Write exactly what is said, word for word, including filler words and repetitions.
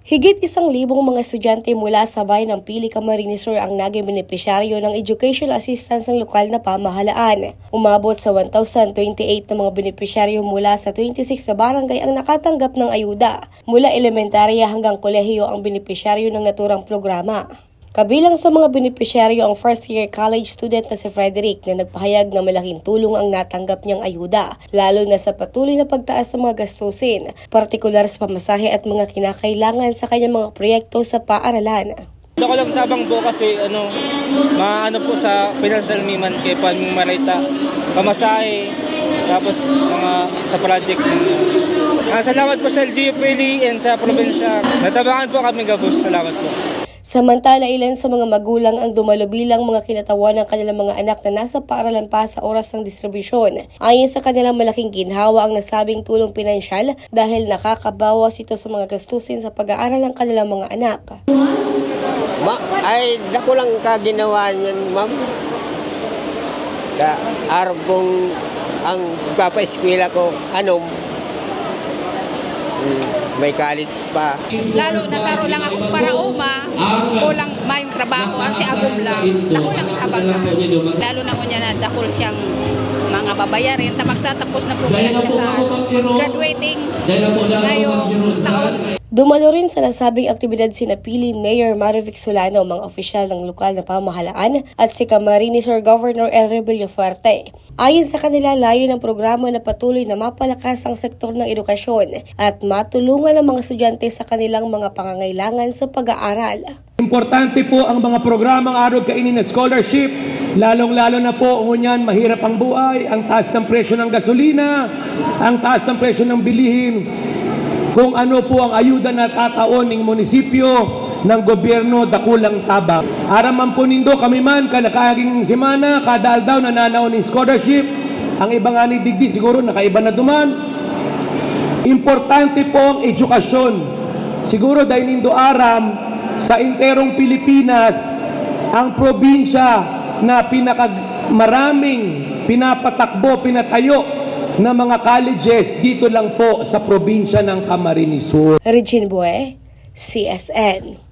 Higit isang libong mga estudyante mula sa bayan ng Pili, Camarines Sur ang naging benepisyaryo ng educational assistance ng lokal na pamahalaan. Umabot sa one thousand twenty-eight na mga benepisyaryo mula sa twenty-six na barangay ang nakatanggap ng ayuda. Mula elementarya hanggang kolehiyo ang benepisyaryo ng naturang programa. Kabilang sa mga benepisyaryo ang first year college student na si Frederick, na nagpahayag na malaking tulong ang natanggap niyang ayuda, lalo na sa patuloy na pagtaas ng mga gastusin, partikular sa pamasahe at mga kinakailangan sa kanyang mga proyekto sa paaralan. Dakulang tabang po kasi ano, maano po sa financial miman kay Pan Marita, pamasahe, tapos mga sa project. Ah, salamat po sa L G U P L E and sa probinsya. Natabangan po kami gabos. Salamat po. Samantala, ilan sa mga magulang ang dumalo bilang mga kinatawan ng kanilang mga anak na nasa paaralan pa sa oras ng distribusyon. Ayon sa kanila, malaking ginhawa ang nasabing tulong pinansyal dahil nakakabawas ito sa mga gastusin sa pag-aaral ng kanilang mga anak. Ma, ay, dakulang kaginawa niyan, ma'am. Ka, arog kong ang papaeskwela ko, ano, mm, may college pa. Lalo na saro lang akong paraoma, kulang mayong trabaho, ang si agom lang, dakulang tabang na. Lalo na ngunyan na dakul siyang mga babayarin, ta magtatapos na po kaya siya sa graduating ngayong taon. Dumalo rin sa nasabing aktibidad sina Pili Mayor Marivic Solano, mga opisyal ng lokal na pamahalaan, at si Camarines Sur Governor Elry Villafuerte. Ayon sa kanila, layo ng programa na patuloy na mapalakas ang sektor ng edukasyon at matulungan ang mga estudyante sa kanilang mga pangangailangan sa pag-aaral. Importante po ang mga programang arog kaini na scholarship, lalong-lalo na po ngunyan mahirap ang buhay, ang taas ng presyo ng gasolina, ang taas ng presyo ng bilihin, kung ano po ang ayuda na tataon ning munisipyo ng gobyerno, dakulang tabang. Aram man po nindo, kami man, kada kaaging semana, kada aldaw, nananaon ning scholarship. Ang iba nga ni digdi, siguro nakaiba na duman. Importante po ang edukasyon. Siguro dahil nindo aram, sa enterong Pilipinas, ang probinsya na pinakamaraming pinapatakbo, pinatayo na mga colleges dito lang po sa probinsya ng Camarines Sur. Regine Bue, C S N.